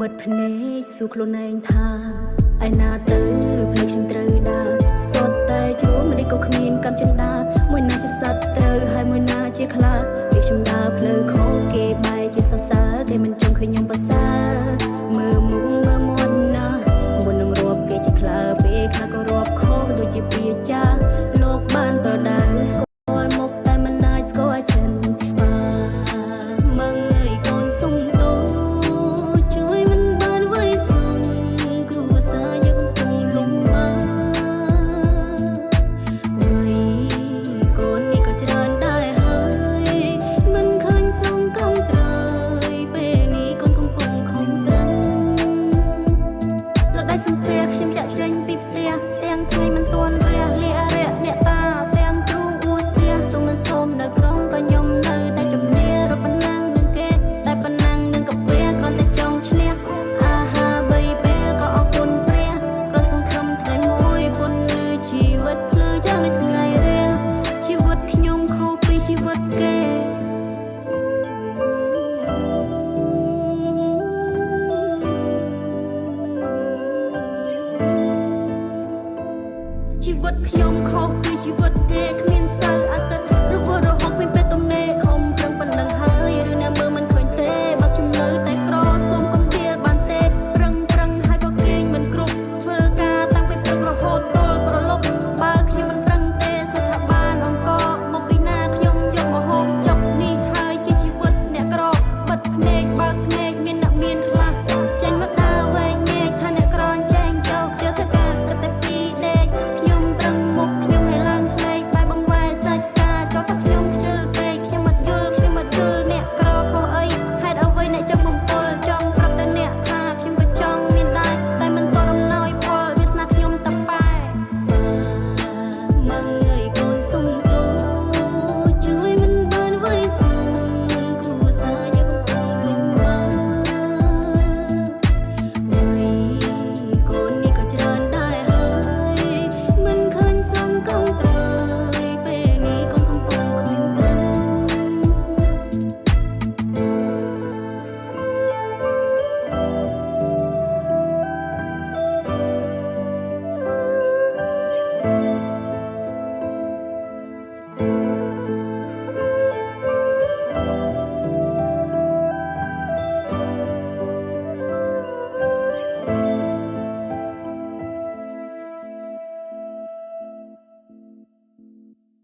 បិទភ្នែកសួរខ្លួនឯងថាឯណាទៅភ្នែកខ្ញុំត្រូវដើរសតតែជ្រួលមិនក៏គ្មានកម្មចិន្តាមួយណាជាសត្វត្រូវហើយមួយណាជាខ្លាពេលខ្ញុំដើរផ្លូវខុសគេបែរជាសរសើរគេមិនចង់ឃើញខ្ញុំប្រសើរមើលមុខមើលមាត់ណាមុននឹងរាប់គេជាខ្លាពេលខ្លះក៏រាប់ខុសដូចជាពាចាលោកបានប្រដៅស្គាល់មុខតែមិនអាចស្គាល់ចិនបាទមងអើយកូនសុំទោជួយមិនបានអ្វីសងគ្រួសារយើងកំពុងលំបាក អើយកូននេះក៏ច្រើនដែរហើយមិនឃើញសងកងត្រើយពេលនេះកូនកំពុងខំប្រឹងលើកដៃសំពះខ្ញុំចាក់ចេញពីផ្ទះទាំងថ្ងៃមិនទាន់រះលៀករៈអ្នកតាទាំងទ្រូងអួស្ទះទូមិនសុំនៅក្រុងក៏ខ្ញុំនៅតែជំនារត់ប៉ុណ្ណាំងនឹងគេតែប៉ុណ្ណាំងនឹងកាពះគ្រាន់តែចង់ឈ្នះអាហារបីពេលក៏អរគុណព្រះគ្រាន់សង្ឃឹមថ្ងៃមួយពុនលឺជីវិតភ្លឺយ៉ាងនៅថ្ងៃរះជីវិតខ្ញុំខុសពីជីវិតគេ ជីវិតខ្ញុំខុសពីជីវិតគេគ្មានសៅអាទិត្យរវល់រហុកគ្មានពេលទំនេរខំប្រឹងប៉ុណ្ណឹងហើយឬអ្នកមើលមិនឃើញទេបើខ្ញុំនៅតែក្រសូមកុំដៀលបានទេប្រឹងប្រឹងហើយក៏គេងមិនគ្រប់ធ្វើការតាំងពីព្រឹករហូតទល់ប្រលប់បើខ្ញុំមិនប្រឹងទេសួរថាបានអង្គមកពីណាខ្ញុំយកមកហូបចុកនេះហើយជាជីវិតអ្នកក្របិទភ្នែកបើកភ្នែកមានអ្នកមានខ្លះចេញមកដើរវែកញែកថាអ្នកក្រចែងចោកជឿធ្វើការគិតតែពីដេកខ្ញុំប្រឹងមុខខ្ញុំឲ្យឡើងស្លេកបែបបង្វែរសាច់ការចោទថាខ្ញុំខ្ជិលពេកខ្ញុំអត់យល់ខ្ញុំអត់យល់អ្នកក្រខុសអីហេតុអ្វីអ្នកចង់បំពុលចង់ប្រាប់ទៅអ្នកថាខ្ញុំក៏ចង់មានដែរតែមិនតដំណោយផលវាសនាខ្ញុំតប៉ែ មងអើយកូនសុំទោជួយមិនបានអ្វីសងគ្រួសារយើងកំពុងលំបាកអើយកូននេះក៏ច្រើនដែរហើយមិនឃើញសងកងត្រើយពេលនេះកូនកំពុងខំប្រឹង